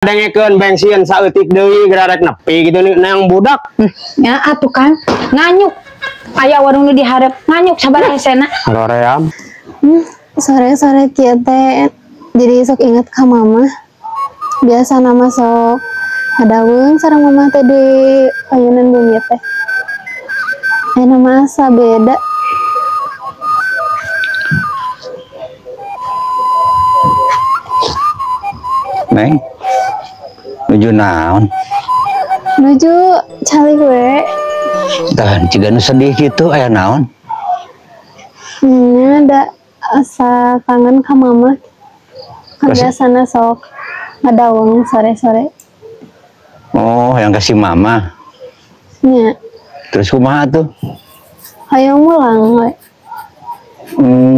Dengekeun bensin saeutik deui geura rek nepi gitu nang budak. Ya atuh kan nganyuk. Aya warung nu dihareup nganyuk sabar hesena. Hoream. Sore-sore kieu teh jadi sok inget ka mama. Biasa nama sok ngadaweung sareng mama teh di ayunan bumi teh. Ayeuna mah asa beda. Neng, nuju naon? Nuju calik we. Tah, ciga nu sedih gitu, aya naon? Ada asa kangen ka mama. Kan biasana sok ngadaweung sore-sore. Oh, yang kasih mama. Nya. Terus kumaha tuh? Hayang mulang we.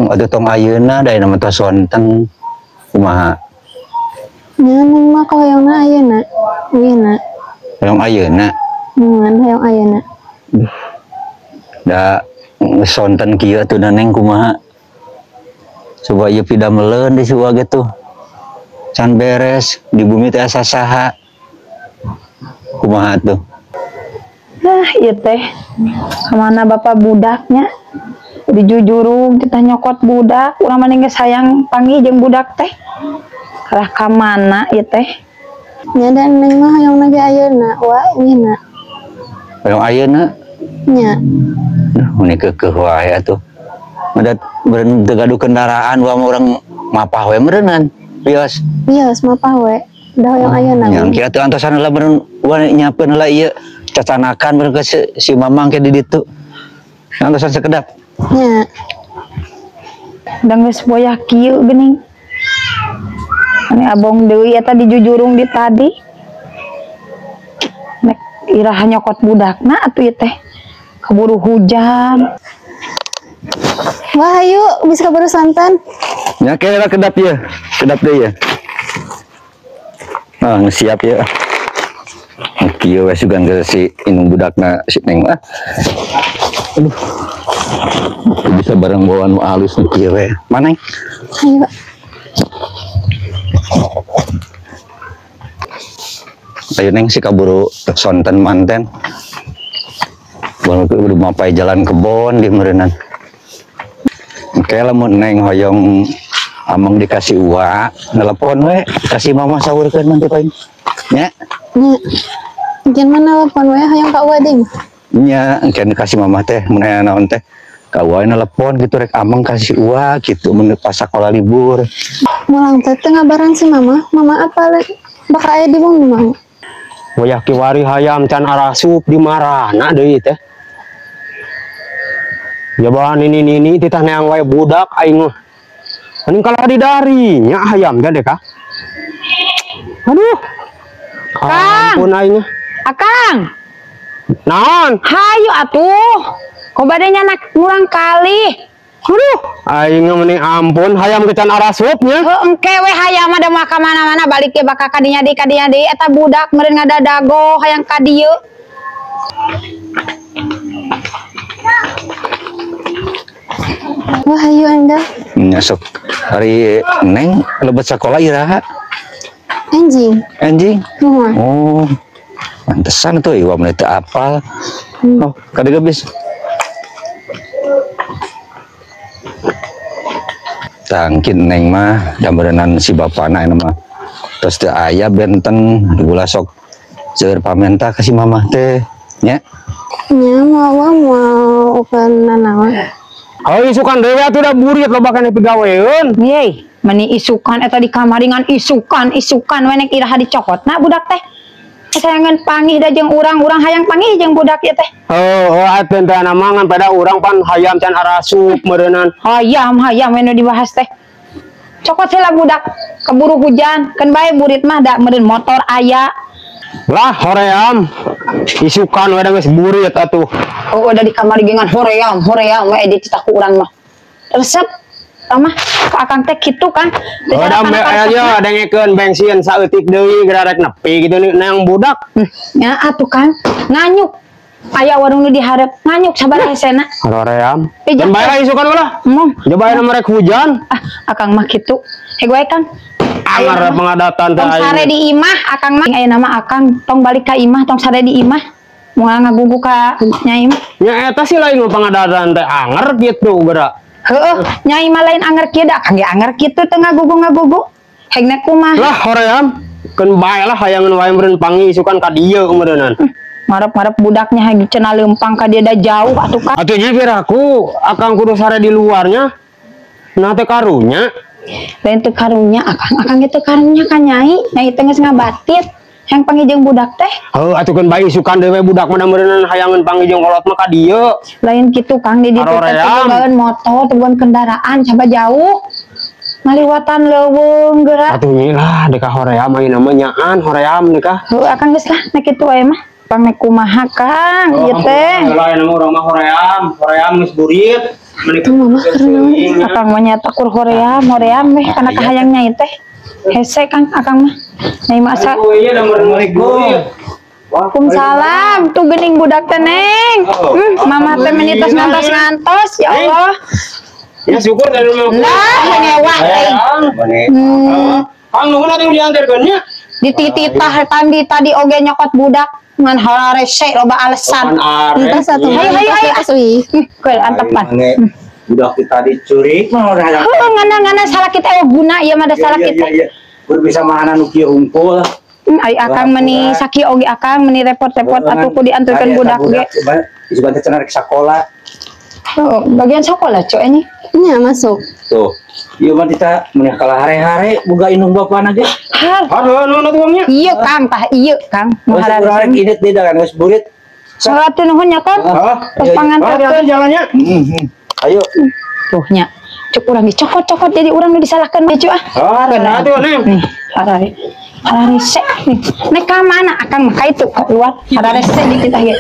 Atuh tong ayeuna da nama tos sonten. Kumaha? Nya neng mah hoyongna ayeuna. Ayeuna. Hoyong ayeuna. Ngan hoyong ayeuna. Da sonten kieu atuh da neng kumaha? Coba ieu pidameleun di suwa ge tuh. Can beres di bumi teh asa saha. Kumaha tuh? Nah, ieu teh kamana bapak budaknya? Dijujurung kita nyokot budak, urang mah geus hayang panggih jeung budak teh. Kalah ka mana ieu teh? Nya da neng mah hoyongna ge ayeuna, wa nya. Hoyong ayeuna? Nya. Duh, meni keukeuh wae atuh. Madat beureun teu gaduh kendaraan wa mah urang mapah we meureunnan. Bios. Bios mapah we. Da hoyong ayeuna. Nya engke atuh antosan heula beureun wa nyiapkeun heula ieu cacanakan beureun ke si mamang ke di ditu. Antosan sekedap. Nya. Da geus boyah kieu geuning. Ini abong deui eta dijujurung di tadi. Nek iraha nyokot budakna atuh ieu teh. Keburu hujan. Wah, ayo bisa keburu santan. Nya kira kedap ya, kedap deui ya. Ah, geus siap ya. Kieu we sugan geus si indung budakna si Neng mah. Aduh. Bisa bareng bawaan nu alus nu kieu we. Mana? Ayo. Ayo Neng si kaburu sonten manten. Baru udah mapai jalan kebon di meureunan. Oke lamun Neng hoyong amang dikasih uang, telepon we, kasih mama sahurkeun nanti paling. Nya. Nya. Engke mah telepon we hoyong ka uwa deui. Nya, engke kasih mama teh mun aya naon teh. Ka uwa telepon gitu rek amang kasih uang gitu mun pas sekolah libur. Mulang teh teu ngabaran si mama, mama apa bakal aya di bumi mama. Wayah kiwari hayam can arasup di marana deui teh. Jabaan ini titah neang wae budak aing mah. Aning kalah di darinya hayam teh deh kah. Aduh. Kang. Ampun aing mah. Akang. Naon? Hayu atuh. Kok bade nyanak murang kali. Aduh, aing mah meni ampun hayam ge can arasup nya. Heuh, engke we hayam mah da moal ka mana-mana balik ge bakal kadinya deui kadinya deui eta budak meureun ngadadago hayang ka dieu. Wah, hayu anda. Nya sok hari Neng lebet sekolah iraha? Anjing. Anjing? Nuhun. Oh. Pantesan tuh iwa mah teu apal. Oh, kadege bis. Tangkin Neng mah jamberenan si bapana eta mah. Terus teu aya benten gula sok seueur pamenta ka si mamah teh nya. Nya moal moal ukan nanaon. Oh, isukan deui atuh da burit loba keneh pigaweun. Yey, meni isukan eta di kamaringan isukan isukan we nek iraha dicokotna budak teh. Sayangan pangih da jeung urang-urang hayang pangih jeung budak ieu teh. Heuh, atuh teh namangan pada urang pan hayam can arasup meureunnan. Hayam hayam we nu dibahas teh. Cokot heula budak keburu hujan, keun bae burit mah da meureun motor aya. Lah hoream. Isukan we da geus burit atuh. Oh, udah di kamar gengan hoream, hoream we dititah ku urang mah. Resep mah ka akang teh kitu kan. Oh, da aya dengekeun bensin saeutik deui geura rek nepi gitu nang budak. Nya atuh kan nganyuk. Aya warung nu dihareup nganyuk sabar hesena. Hoream. Keun bae isukan ulah. Moh. Coba aya rek hujan. Ah, akang mah kitu. Heg wae Kang. Anger pengadatan teh Tong sare di imah akang mah. Ayeuna mah akang tong balik ka imah, tong sare di imah. Moal ngagugu ka Nyai mah. Nya eta sih lain mah pengadatan teh anger gitu geura. Heueuh, Nyai mah lain anger kieu da, akang ge anger kitu teu ngagugu-ngagugu. Hegna kumaha? Lah hoream keun bae lah hayangeun wae meureun pangi isukan ka dieu meureunnan. Marep-marep budaknya heg cenah leumpang ka dia da jauh atuh Kang. Atuh nya piraku akang kudu sare di luarnya. Nah teh karunya. Lain teu karunya akang, akang ge teu karunya ka Nyai. Nyai teh geus ngabatit. Yang panggih jeung budak teh. Heuh atuh keun bae isukan deui we budak mah meureunnan hayangeun panggih jeung kolot mah ka dieu. Lain kitu Kang, di ditu teh Aroream. Teu motor, teu bogaan kendaraan, coba jauh. Ngaliwatan leuweung geura. Atuh nya lah deka hoream ayeuna mah nyaan hoream deka. Heuh akang geus lah nek kitu wae mah. Pang nek kumaha Kang ieu teh. Lah ayeuna mah urang mah hoream, hoream geus burit. Tuh mama keur naon? Akang mah nyata kur hoream, hoream weh kana kahayang Nyai teh. Hese Kang akang mah. Nyai mah asa Waalaikumsalam, tuh geuning budak teh Neng. Mama teh meni tos ngantos-ngantos ya Allah. Ya syukur dari rumah. Lah ngewa teh. Kang nuhun atuh diantarkeun nya. Ditititah tadi tadi oge nyokot budak ngan hararese loba alasan. Entas atuh. Hayu, hayu, hayu. Entas uih. Keul antepan. Budak kita dicuri mah udah Heuh ngana-ngana salah kita eueuh guna ieu mah da salah kita. Iya, kudu bisa mahanan nu kieu hungkul. Ai akang meni sakieu oge akang meni repot-repot atuh ku diantarkeun budak ge. Isukan teh cenah rek sakola. Oh, bagian sekolah cok ini. Nya masuk. Tuh. Ieu mah kita mun kalah hare-hare boga indung bapana ge. Har. Haduh nuhun atuh nya. Ieu Kang tah ieu Kang. Nu Geus urang hararese. rek init deui da kan geus burit. Salat nuhun nya Kang. Heeh. Tos panganterkeun. Jalannya. Ayo. Tuh nya. Cuk urang dicokot-cokot jadi urang nu disalahkeun mah cu ah. Oh, atuh Neng. Nih, harare. Hararese nih. Nek ka mana akang mah ka itu keluar. Hararese di kita ge.